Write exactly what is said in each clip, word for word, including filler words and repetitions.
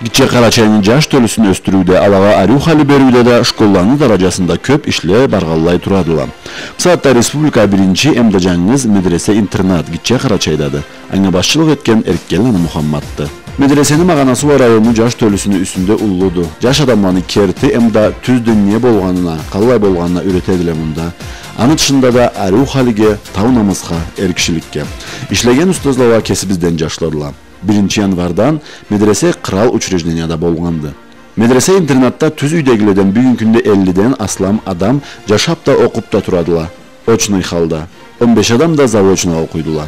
Гитче Къарачайны джаш тёлюсюн ёсдюрюуде, алагъа ариу хали бериуде да школланы дараджасында кёб ишле баргъанлай турадыла. Бусагъатда республикада биринчи эмда джангыз медресе-интернат Гитче Къарачайдады. Анга башчылыкъ этген Эркенланы Мухаммадды. Медресени магъанасы уа районну джаш тёлюсюню юсюнде уллуду. Джаш адамланы керти эмда тюз дин не болгъанына, къаллай болгъанына юретедиле мында. Аны тышында да ариу халиге, тау намысха, эркишиликге. Ишлеген устазла уа кесибизден джашладыла. Биринчи январдан медресе кърал учрежденияда болгъанды. Медресе-интернатда тюз юйдегиледен бюгюн кюнде эллиден аслам адам джашаб да, окъуб да турадыла. Очный халда. Он беш адам да заочно окъуйдула.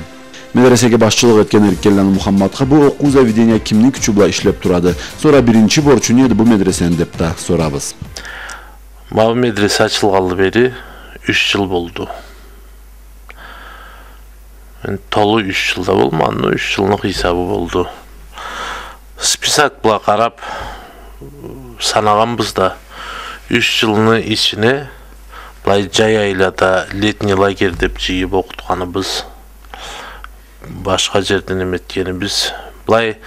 Медресеге башчылыкъ этген Эркенланы Мухаммадха бу окъуу заведения кимни кючю бла ишлеб турады, сора биринчи борчу неди бу медресени деб да сорабыз. Ма бу медресе ачылгъанлы бери юч джыл болду. Энди толу юч джыл да болмагъанды, юч джылны хыйсабы болду. Список бла къараб санагъанбыз да, юч джылны ичине былай джай айлада летний лагерь деб джыйыб окъутханыбыз, башха джерден неме этгенибиз, былай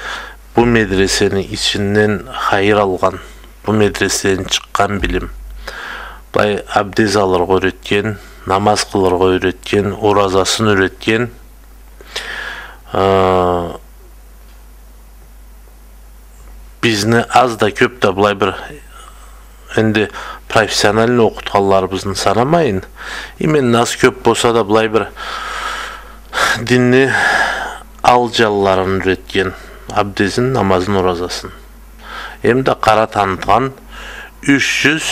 бу медресени ичинден хайыр алгъан, бу медреседен чыкъгъан билим. Былай абдез алыргъа юретген, намаз къылыргъа юретген, оразасын юретген, э, бизни аз да, кёб да былай бир, энди профессиональный окъутханларыбызны санамайын, именно аз, кёб болса да былай бир динни ал джанларын юретген, абдезин, намазын, оразасын. Эм да къара танытхан юч джюз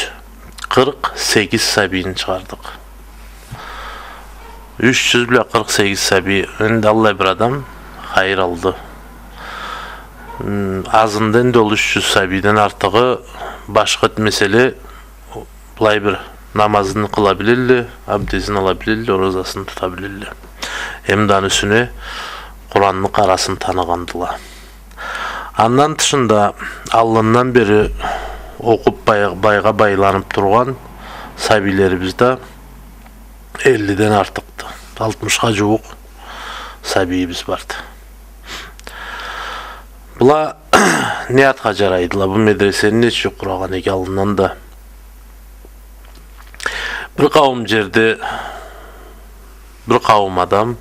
къыркъ сегиз сабийни чыгъардыкъ. Юч джюз бла къыркъ сегиз сабий, энди аллай бир адам хайыр алды. М, азында энди ол юч джюз сабийден артыгъы башха этмеселе, былай бир намазын къыла билелле, абдезин ала билелле, оразасын тута билелле. Эм да аны юсюне Къуранны къарасын таныгъандыла. Андан тышында, аллындан бери окъуб бай-, байгъа байланыб тургъан сабийлерибиз да эллиден артыкъды. Алтмышха джууукъ сабийибиз барды. Была не затха джарайдыла, бу медресени не ючюн къурагъан эдик аллындан да? Бир къауум джерде бир къауум адам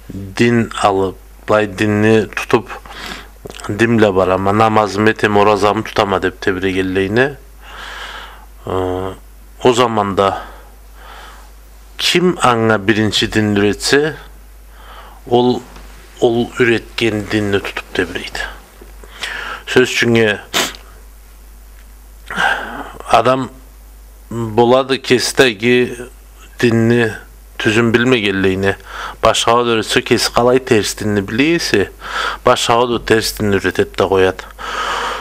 дин алыб, былай динни тутуб, дин бла барама, намазымы этеме, оразамы тутама деб тебрегенлейине, э, ол заманда ким анга биринчи динни юретсе, ол, ол юретген динни тутуб тебрейди. Сёз ючюннге, адам болады кеси да иги динни тюзюн билмегенлейине, башхагъа да юретсе, кеси къалай терс динни биле эсе, башхагъа да терс динни юретед да къояд.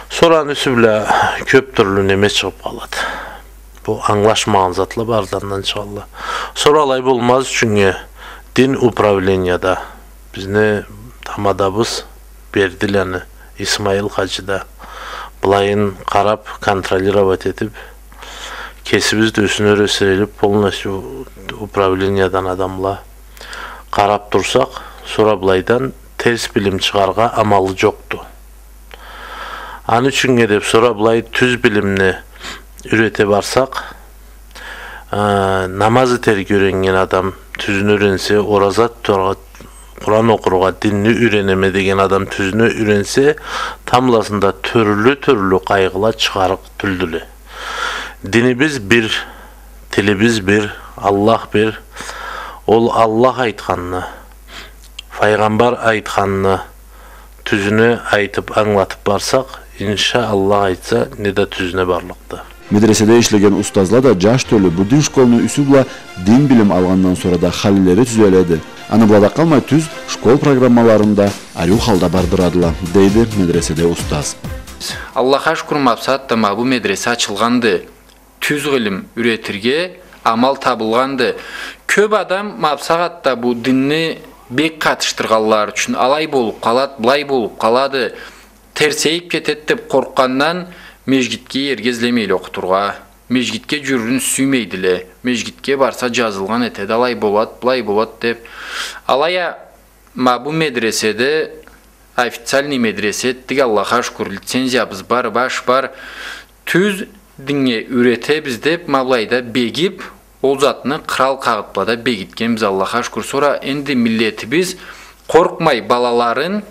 Сора аны юсю бла кёб тюрлю неме чыгъыб къалад. Бу ангылашмагъан затла бары да андан чыгъалла. Сора алай болмаз ючюннге дин управленияда, бизни тамадабыз Бердиланы, Исмаил хаджи да, былайын къараб, контролировать этиб, кесибиз да юсюне ёре сирелиб, полностью управлениядан адамла къараб турсакъ, сора былайдан терс билим чыгъаргъа амалы джокъду. Аны ючюннге деб, сора былай тюз билимни юрете барсакъ, э, намаз этерге юреннген адам тюзюне юренсе, ораза тутаргъа, Къуран окъургъа, динни юренеме деген адам тюзюне юренсе, тамбласында тюрлю-тюрлю къайгъыла чыгъарыкъ тюлдюле. Динибиз бир, тилибиз бир, Аллах бир. Ол Аллах айтханны, файгъамбар айтханны тюзюне айтыб, ангылатыб барсакъ, иншаАллах, айтса, не да тюзюне барлыкъды. Медреседе ишлеген устазла да джаш тёлю бу дин школну юсю бла дин билим алгъандан сора да халилери тюзеледи. Аны бла да къалмай, тюз школ программаларын да ариу халда бардырадыла, дейди медреседе устаз. Аллахха шукур, ма бусагъатда ма бу медресе ачылгъанды. Тюз гъылым юретирге амал табылгъанды. Кёб адам ма бусагъатда бу динни бек къатышдыргъанлары ючюн алай болуб къалад, былай болуб къалады, терсейиб кетед деб къоркъгъандан межгитге, ерге излемейле окъутургъа. Межгитге джюрюрюн сюймейдиле. Межгитге барса, джазылгъан этеди, алай болад, былай болад деб. Алай а, ма бу медреседе Официальный медресе этдик, Аллахха шукур, лицензиябыз бар, баш бар. Тюз диннге юретебиз деп, ма былайда бегип, ол затны кърал къагъыт бла да бегитгенбиз, Аллахха шукур. Сора энди миллетибиз къоркъмай балаларын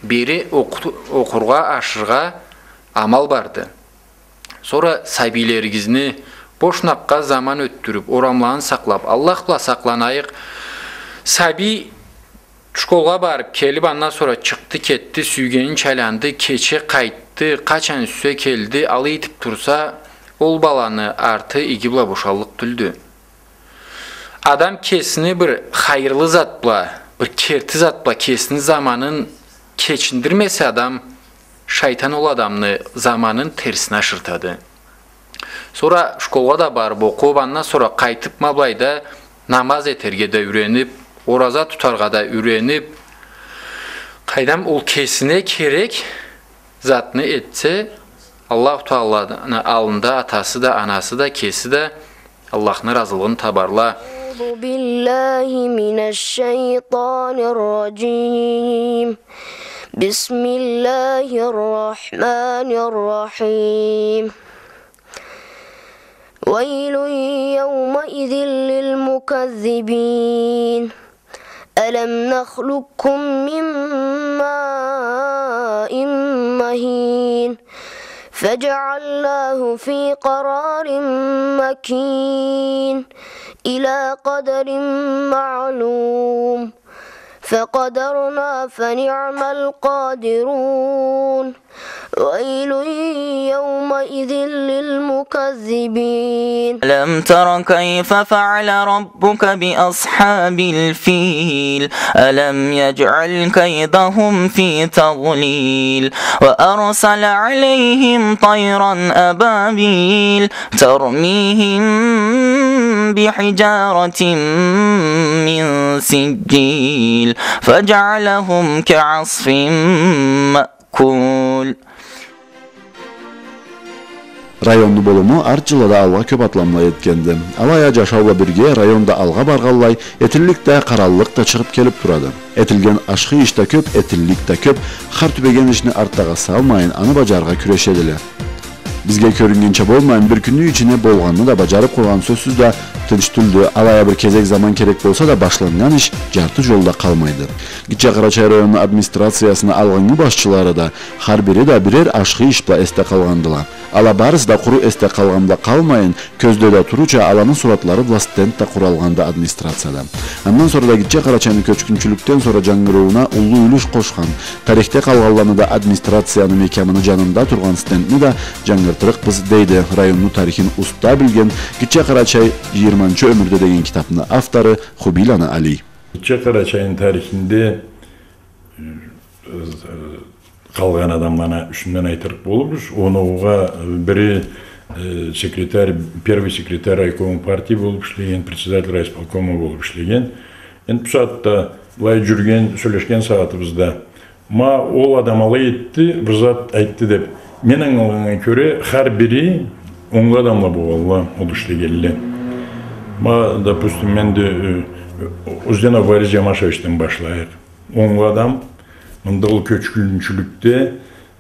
бери окъу-, окъургъа, ашыргъа амал барды. Сора сабийлеригизни бошнакъгъа заман ётдюрюп, орамланы сакълап, Аллах бла сакъланайыкъ. Сабий школгъа барып, келип, андан сора чыкъды, кетди, сюйгенинча айланды, кече къайтды, къачан сюйсе келди, алай этип турса, ол баланы арты иги бла бошаллыкъ тюлдю. Адам кесини бир хайырлы зат бла, бир керти зат бла кесини заманын кечиндирмесе, адам, шайтан ол адамны заманын терсине ашыртады. Сора школгъа да барып окъуп, андан сора къайтып, ма былайда намаз этерге да юренип, ораза тутаргъа да юренип, къайдам, ол кесине керек затны этсе, Аллаху Тааланы аллында атасы да, анасы да, кеси да Аллахны ыразылыгъын табарла. أعوذ بالله من الشيطان الرجيم. بسم الله الرحمن الرحيم. ويل يومئذ للمكذبين. ألم نخلقكم من ماء مهين فجعلناه في قرار مكين إلى قدر معلوم فقدرنا فنعم القادرون. ويل يومئذ للمكذبين. ألم تر كيف فعل ربك بأصحاب الفيل؟ ألم يجعل كيدهم في تضليل وأرسل عليهم طيرا أبابيل ترميهم بحجارة من سجيل فجعلهم كعصف مأكول. Районну болуму арт джыллада алгъа кёп атламла этгенди. Алай а джашау бла бирге район да алгъа баргъанлай, этиллик да, къараллыкъ да чыгъып келип турады. Этилген ашхы иш да кёп, этиллик да кёп, хар тюбеген ишни артдагъа салмайын, аны баджарыргъа кюрешедиле. Бизге кёрюннгенча болмайын, бир кюнню ичине болгъанны да баджарып къойгъан сёзсюз да тынч тюлдю. Алай а бир кезек заман керек болса да, башланнган иш джарты джолда къалмайды. Гитче Къарачай районну администрациясыны алгъыннгы башчылары да, хар бири да бирер ашхы иш бла эсде къалгъандыла. Ала барысы да къуру эсде къалгъан бла къалмайын, кёзде да турурча, аланы суратлары бла стенд да къуралгъанды администрацияда. Андан сора да Гитче Къарачайны кёчгюнчюлюкден сора джангырыууна уллу юлюш къошхан, тарихде къалгъанланы да администрацияны мекямыны джанында тургъан стендни да джангыртырыкъбыз, дейди районну тарихин уста билген, «Гитче Къарачай джыйырманчы ёмюрде» деген китапны автору Хубийланы Алий. Гитче Къарачайны тарихинде, э, э, къалгъан адамланы юсюнден айтырыкъ болурбуз. Оноугъа, э, бири, э, секретарь, первый секретарь райкома партии болуп ишлеген, председатель райисполкома болуп ишлеген. Энди бу сагъатда былай джюрюген, сёлешген сагъатыбызда, ма ол адам алай этди, бир зат айтды деп. Мен ангылагъаннга кёре, хар бири онглу адамла болгъанла ол ишлегенле. Ма, допустим, мен да, э, Узденов Борис Джамашевичден башлайыкъ. Онглу адам, мында ол кёчгюнчюлюкде,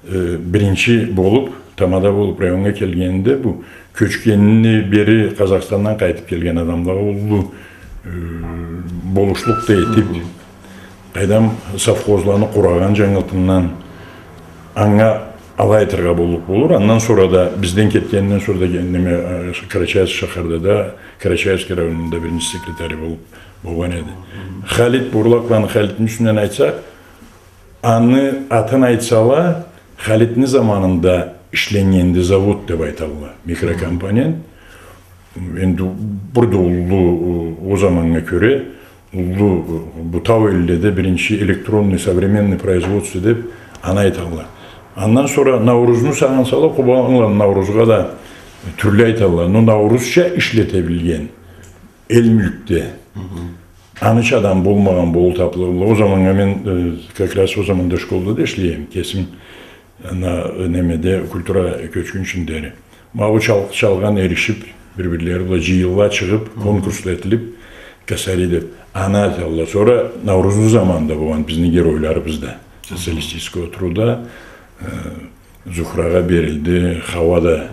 э, биринчи болуп, тамада болуп районнга келгенинде, бу кёчгенини бери Къазахстандан къайтып келген адамлагъа уллу, э, болушлукъ да этип, къайдам, совхозланы къурагъан джангылтындан, анга алай айтыргъа боллукъ болур. Андан сора да, бизден кетгенинден сора да, неме, э, Карачаевск шахарда да, Карачаевский районунда биринчи секретарь болуп болгъан эди. Халит, Бурлакъланы Халитни юсюнден айтсакъ, аны атын айтсала, Халитни заманында ишленнгенди завод деп айталла, микрокомпонент. Энди бир да уллу, о заманнга кёре, уллу, бу тау элледе биринчи электронный современный производство деп аны айталла. Андан сора Наурузну сагъынсала, Къубанланы Наурузгъа да тюрлю айталла. Но наурузча ишлете билген. Эл мюлкде. Аныча адам болмагъан болуп табылалла. О заманнга мен, э, как раз о заманда школда да ишлейме. Кесим, ана, немеде, культура кёчгюнчюндери. Ма бу чал-, чалгъан эришип, бир-бирлери бла джыйылла чыгъып, конкурсла этилип, косари деп. Аны айталла. Сора Наурузну заманында болгъан бизни геройларыбыз да. социалистического труда, э, Зухрагъа берилди, Хауа да,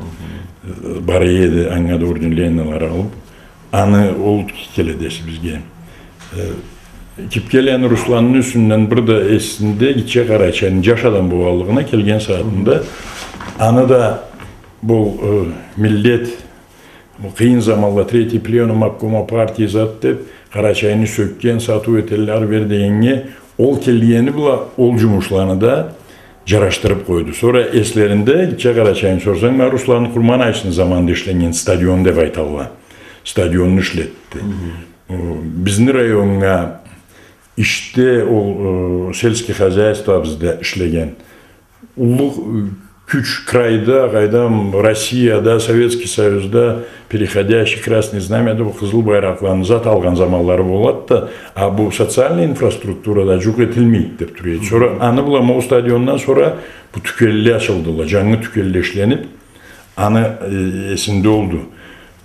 э, бара эди, анга да орден Ленинлени алып. Аны ол келеди эсибизге. Э, Кипкеланы Русланны юсюнден бир да эсинде Гитче Къарачайны джаш адам болгъанлыгъына келген сагъатында, аны да бу, э, миллет, бу къыйын заманла, третий пленум обкома партии зат деб, Къарачайны сёкген, сатыу этелле, ары-бери дегеннге, ол келгени бла ол джумушланы да джарашдырыб къойду. Сора эслеринде, Гитче Къарачайны сорсанг, ма Руслан Къурманаевични заманында ишленнген стадион деб айталла. Стадионну ишлетди. О, бизни районнга ишде ол, э, сельский хозяйствобузда ишлеген уллу, э, кюч крайда, къайдам, Россияда, Советский Союзда переходящий Красное Знамя деб бу къызыл байракъланы зат алгъан заманлары болады да, а бу социальный инфраструктурада джукъ этилмейди деб тура эди. Сора аны бла ма ол стадиондан сора бу тюкенле ачылдыла, джангы тюкенле ишлениб, аны, э, эсинде олду.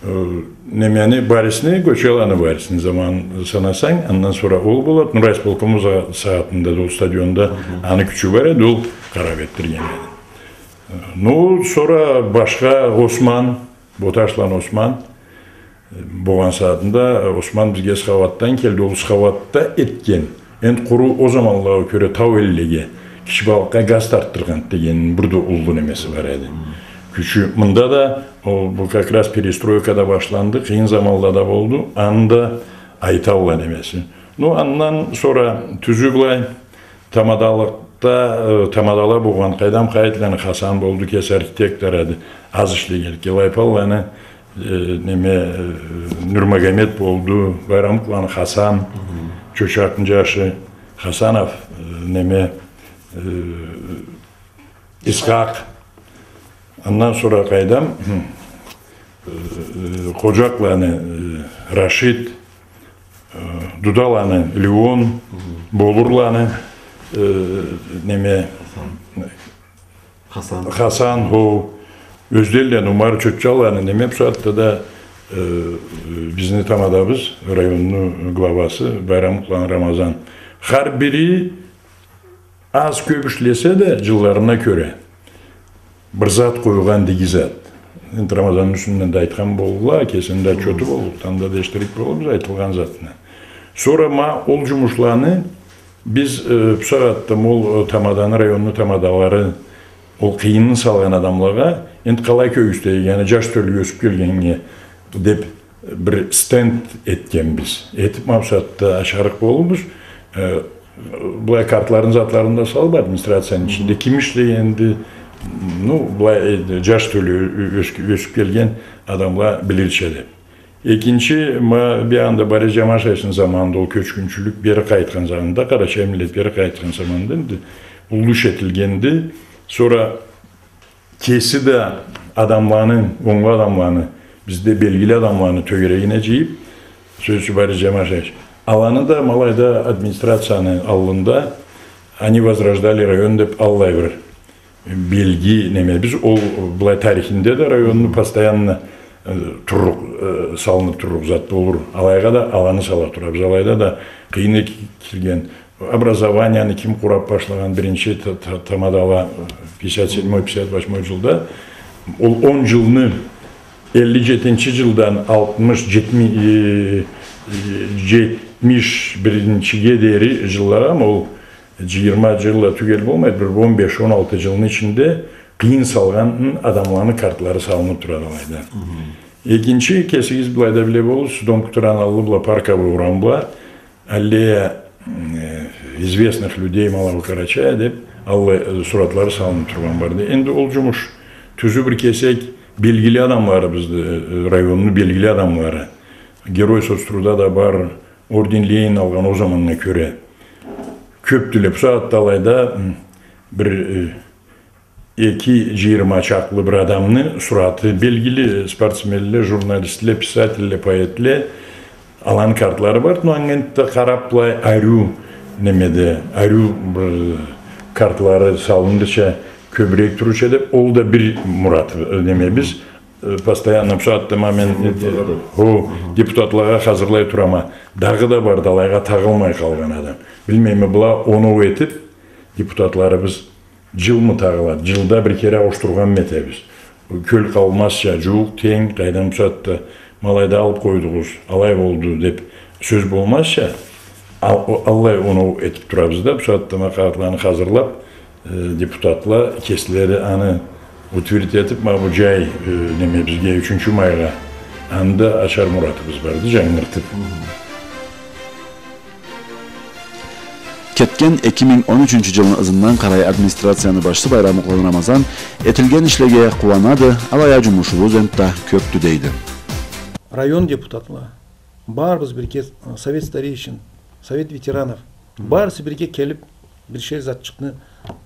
Э, немени, Борисни, Гочаланы Борисни заманын санасанг, андан сора ол болады. Ну, райисполкому за-, сагъатында да ол стадионда аны кючю бар эди, ол къараб этдирген эди. Э, ну, сора башха Осман, Боташланы Осман, э, болгъан сагъатында, э, Осман бизге Схауатдан келди, ол Схауатда этген. Энди къуру ол заманлагъа кёре тау эллеге, Кичи Балыкъгъа газ тартдыргъан дегенни бир да уллу немеси бар эди. Кючю, мында да ол, бу как раз перестройка да башланды, къыйын заманла да болду, аны да айталла немеси. Ну, андан сора тюзю былай тамадалыкъда, э, тамадала болгъан, къайдам, Къайытланы Хасан болду, кеси архитектор эди, аз ишлегенликге, Лайпанланы э, неме, э, Нурмагомед болду, Байрамукъланы Хасан, Чочакъны джашы Хасанов, э, неме, э, Исхакъ. Андан сора къайдам, э, э, Къоджакъланы, э, Рашид, э, Дудаланы Леон, Болурланы, э, неме, Хасан. Хасан, хо, Ёзденланы Умар, Чотчаланы неме, бусагъатда да, э, бизни тамадабыз, районну главасы Байрамукъланы Рамазан. Хар бири аз-кёб ишлесе да, джылларына кёре, бир зат къойгъан, иги зат. Энди Рамазанны юсюнден да айтхан болурла, кесини да отчёту боллукъду, анда да эшитирик болурбуз айтылгъан затны. Сора ма ол джумушланы биз, э, бусагъатда ма ол, э, тамаданы, районну тамадалары, ол къыйынын салгъан адамлагъа, энди къалай кёргюзтейик, яни, джаш тёлюге, ёсюб келгеннге деб бир стенд этгенбиз. Этиб, ма бусагъатда ачарыкъ болурбуз. Э, былай картларын, затларын да салыб администрацияны ичинде ким ишлегенди, ну, былай, э, джаш тёлю, э, ёс-, ёсюб келген адамла билирча деб. Экинчи, ма, бир анда Борис Джамашевични заманында ол кёчгюнчюлюк бери къайтхан заманында, къарачай миллет бери къайтхан заманында энди уллу иш этилгенди. Сора кеси да адамланы, онглу адамланы, бизде белгили адамланы тёгерегине джыйыб, сёз ючюн Борис Джамашевич, аланы да ма алайда администрацияны аллында, они возрождали район деб аллай бир белги, неме, биз ол, былай, тарихинде да районну постоянно, э, туррукъ, э, салыныб туррукъ зат болур. Алайгъа да аланы сала турабыз. Алайда да къыйыны ки-, кирген. Образованияны ким къураб башлагъан биринчи та-, та-, тамадала, э, пятьдесят седьмой, пятьдесят восьмой джылда. Ол он джылны, элли джетинчи джылдан алтмыш, джетми-, э, э, джетмиш биринчиге дери джыллагъа, ол джыйырма джылла тюгел болмайды, бир он беш, он алты джылны ичинде къыйын салгъан адамланы картлары салыныб турады алайда. Экинчи, кесигиз былайда биле болурсуз, Дом культураны аллы бла, Парковый урам бла, аллея, э, известных людей Малого Карачая деб, аллай, э, суратлары салыныб тургъан барды. Энди ол джумуш тюзю бир кесек белгили адамларыбызды, э, районну белгили адамлары. Герой соцтруда да бар, орден Ленин алгъан ол заманнга кёре. Кёбдюле, бусагъатда алайда, м, бир, э, эки джыйырма чакълы бир адамны сураты белгили, спортсменле, журналистле, писательле, поэтле, аланы картлары бар. Но анга энтда къараб былай ариу немеде, ариу бир картлары салынырча, кёбюрек турурча деб, ол да бир мурат, э, немебиз. Э, постоянно бусагъатда ма мен, э, хо, депутатлагъа хазырлай турама. Дагъыда барды алайгъа тагъылмай къалгъан адам. Билмейме, была оноу этиб, Депутатларыбыз джылмы тагъылады, джылда бир кере ауушдургъанмы этебиз. Кёл къалмазча, джууукъ, тенг, къайдам, бусагъатда ма алайды алыб къойдугъуз, алай болду деб сёз болмазча, ал-, о-, аллай оноу этиб турабыз да, бусагъатда ма къагъытланы хазырлаб, э, депутатла кеслери аны утвердить этиб, ма бу джай, э, неме, бизге ючюнчю майгъа аны да ачар муратыбыз барды, джангыртыб. Кетген эки минг он ючюнчю джылны ызындан къарай администрацияны башчысы Байрамукъланы Рамазан этилген ишлеге къууанады, алай а джумушубуз энтда кёбдю дейди. Район депутатла, барыбыз бирге, э, совет старейшин, совет ветеранов, барысы бирге келиб, биришер затчыкъны,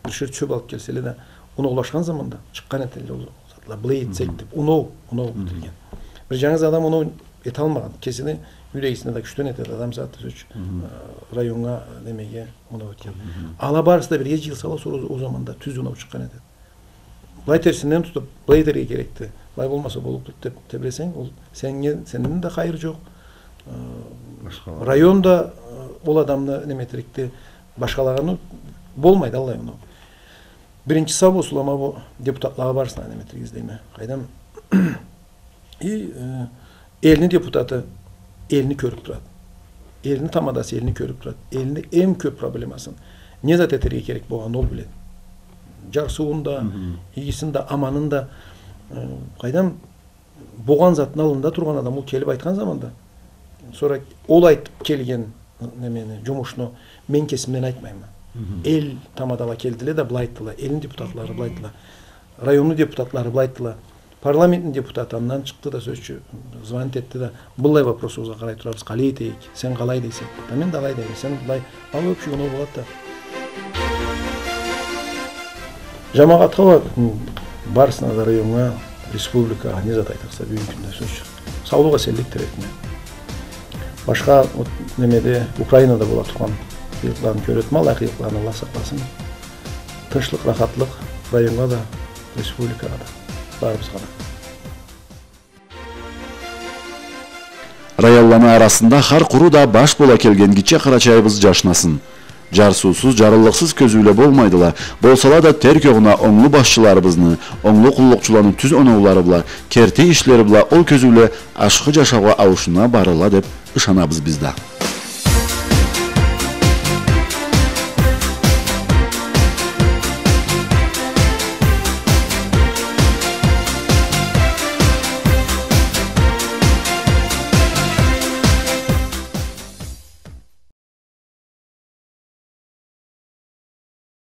биришер чёб алыб келселе да, оноулашхан заманда чыкъгъан этелле ол затла, былай этсек деб, оноу, оноу этилген. Бир джангыз адам оноу эталмагъан. Кесини юйдегисине да кючден этеди, адам зат, сёз ючюн, э, районнга, немеге, оноу этген. Ала барысы да бирге джыйылсала, сора ол заманда тюз оноу чыкъгъан этеди. Былай терсинден тутуб, былай этерге керекди, былай болмаса боллукъ тюлдю деб тебресенг, ол сеннге, сенден да хайыр джокъ. Э, район да, э, ол адамны неме этерикди, башхалагъаны болмайды, аллай оноу. Биринчи сау болсунла, ма бу депутатлагъа барысына неме этерге излейме. Къайдам, и, э, элни депутаты элни кёрюб турады. Элни тамадасы элни кёрюб турады. Элни эм кёб проблемасын, не зат этерге керек болгъанын ол биледи. Джарсыуун да, игисин да, аманын да, э, къайдам, болгъан затны аллында тургъан адам, ол келиб айтхан заманда, сора ол айтыб келген немени, джумушну мен кесимден айтмайма. Эл тамадала келдиле да, былай айтдыла, элни депутатлары былай айтдыла, районну депутатлары былай айтдыла, парламентни депутаты андан чыкъды да, сёз ючюн, звонить этди да, быллай вопросубузгъа къарай турабыз, къалай этейик, сен къалай дейсе. Да мен да алай дейме, сен былай, ал общий оноу болады да. Джамагъатха уа, м, барысына да, районнга, республикагъа не зат айтырыкъса, бюгюннгю кюнде, сёз ючюн, саулукъ, эсенлик тилерме. Башха, вот, немеде, Украинада бола тургъан къыйынлыкъланы кёрюрме, аллай къыйынлыкъланы Аллах сакъласын. Тынчлыкъ, рахатлыкъ районнга да, республикагъа да, барыбызгъа да. Районланы арасында хар къуру да баш бола келген гитче Къарачайыбыз джашнасын. Джарсыусуз, джарыллыкъсыз кёзюуле болмайдыла. Болсала да, терк огъуна онглу башчыларыбызны, онглу къуллукъчуланы тюз оноулары бла, керти ишлери бла ол кёзюуле ашхы джашаугъа ауушуна барырла деб ышанабыз биз да.